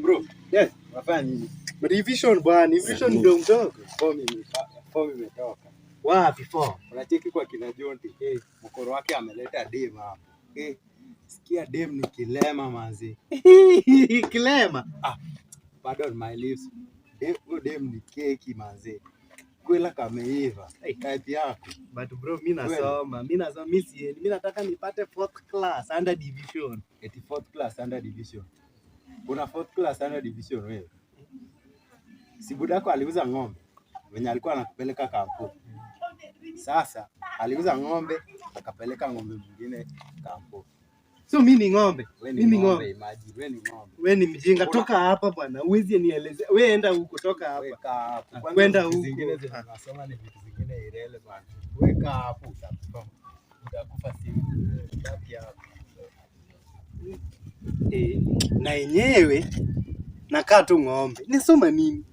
Bro, yes, unafanya nini? Revision bwana, revision ndio mdogo. Form imetoka. Wapi form? Unacheki kwa kina Jonte. Eh, mkoro wake ameleta dem hapo. Eh, sikia, dem ni kilema manzi. Kilema. Ah, pardon my lips. Dem, huyo dem ni keki manzi. Kwela kameiva. Type yako. But bro, mi nasoma, mi nasoma, mi siendi. Mi nataka nipate fourth class under division. Eti fourth class under division. Una fourth class under division wewe? Si budako aliuza ng'ombe venye alikuwa anakupeleka kampo. Sasa aliuza ng'ombe, akapeleka ng'ombe mwingine kampo. So mi ni ng'ombe. We ni Mimi ng'ombe, ng'ombe. Imagine, we ni ng'ombe. We ni mjinga, toka hapa bwana. Huwezi nieleze. We enda huko, toka hapa. Weka hapo. Kwanza Kwenda vitu huko. zingine zenye tunasoma ni vitu zingine irrelevant. Weka hapo, utakufa. Utakufa siku. Baki hapo. Eh, na yenyewe nakaa tu ng'ombe. Nisoma nini?